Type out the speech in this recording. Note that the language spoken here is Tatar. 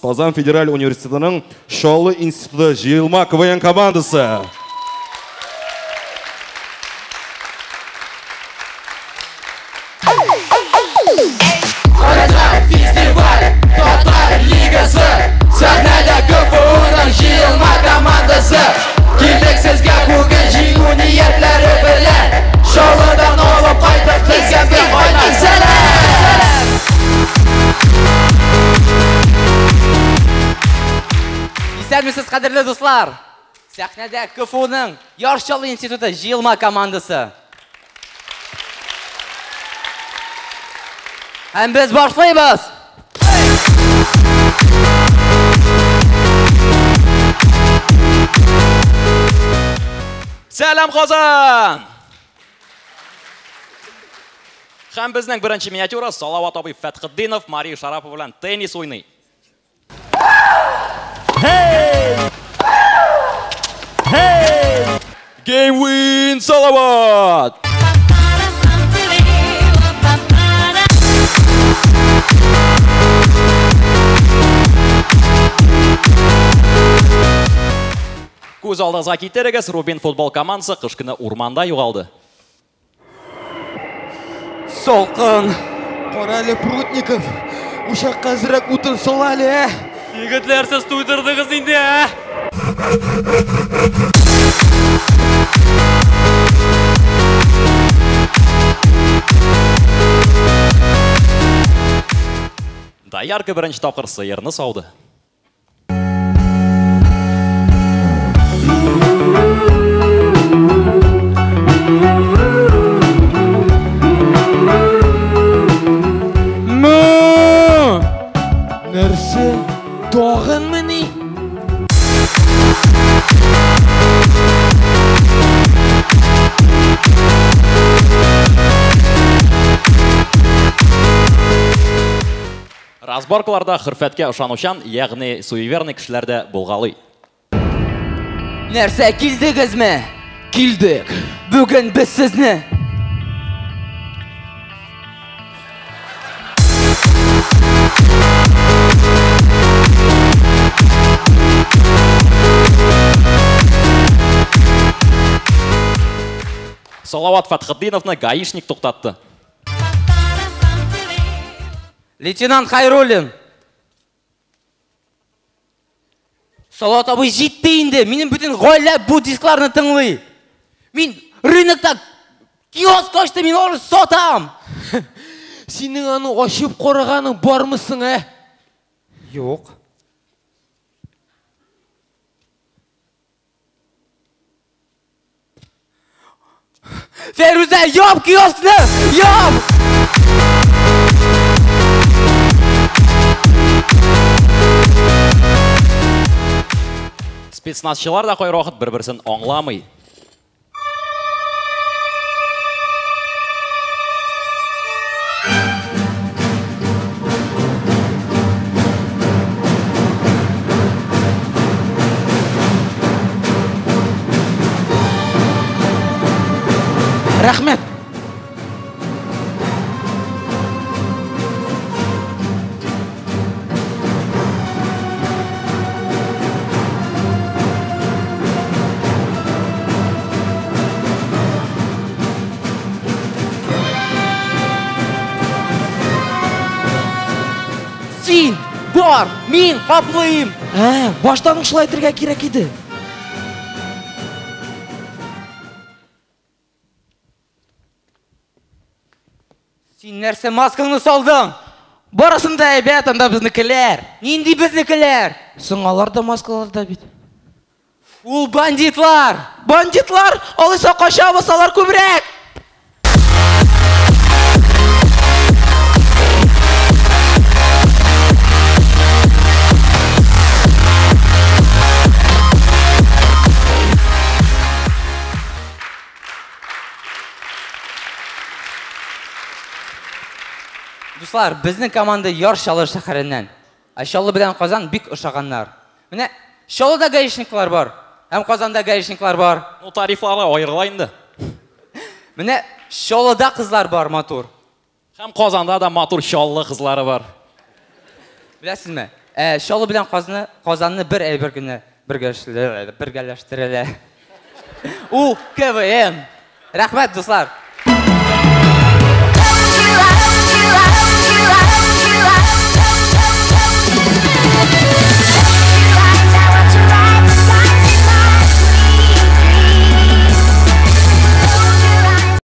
Казан федераль университетының Чаллы институты җыелма КВН командасы. Фестиваль Татар лигасы сәхнәдә КФУның җыелма командасы. Килдек сезгә бүген җиңү ниятләре белән. Чаллыдан алып кайттык сезгә бер кайнар сәлам. Исәнмесез, кадерле дуслар! Сәхнәдә КФУның Яр Чаллы институты җыелма командасы. Һәм без башлыйбыз! Сәлам, Казан! Һәм безнең беренче миниатюра Салават абый Фәтхетдинов Мария Шарапова белән теннис уйный. Game win, Салават! Күз алдыгызга китерегез, Рубин футбол командасы кыш көне урманда югалды. Салкын! Кара әле, Прутников, учакка әзрәк утын сал әле, ә? Егетләр, сез туйдырдыгыз инде, ә? Доярка беренче тапкыр сыерны сауды. Нәрсә? Тагынмыни? Разборкаларда хөрфәткә ышанучан, ягъни суеверный кешеләр дә булгалый. Нәрсә, килдегезме? Килдек. Бүген без сезне Салават Фәтхетдиновны гаишник туктатты. Лейтенант Хайруллин. Салават абый җитте инде. Минем бөтен гаилә бу дискларны тыңлый. Мин рынокта киоск ачтым, мин аларны сатам. Синең аны ачып караганың бармы соң, ә? Юк. Фәрүзә, яп киоскны! Яп! Спецназчылар да кайвакыт бер-берсен аңламый. Рәхмәт. Син бар, мин каплыйм. Ә, баштан ук шулай әйтергә кирәк иде. Син нәрсә маскаңны салдың? Барысын да әйбәт, анда безнекеләр. Нинди безнекеләр? Соң алар да маскаларда бит. Ул бандитлар! Бандитлар! Алайса качабыз, алар күбрәк! Дуслар, безнең команда Яр Чаллы шәһәреннән. Ә Чаллы белән Казан бик ошаганнар. Менә Чаллыда гаишниклар бар, һәм Казанда гаишниклар бар. Ну, тарифлары аерыла инде. Менә Чаллыда кызлар бар матур. Һәм Казанда да матур Чаллы кызлары бар. Беләсезме? Ә Чаллы белән Казны, Казанны бер әйбер генә бергәләштерә. Ул КВН. Рәхмәт, дуслар.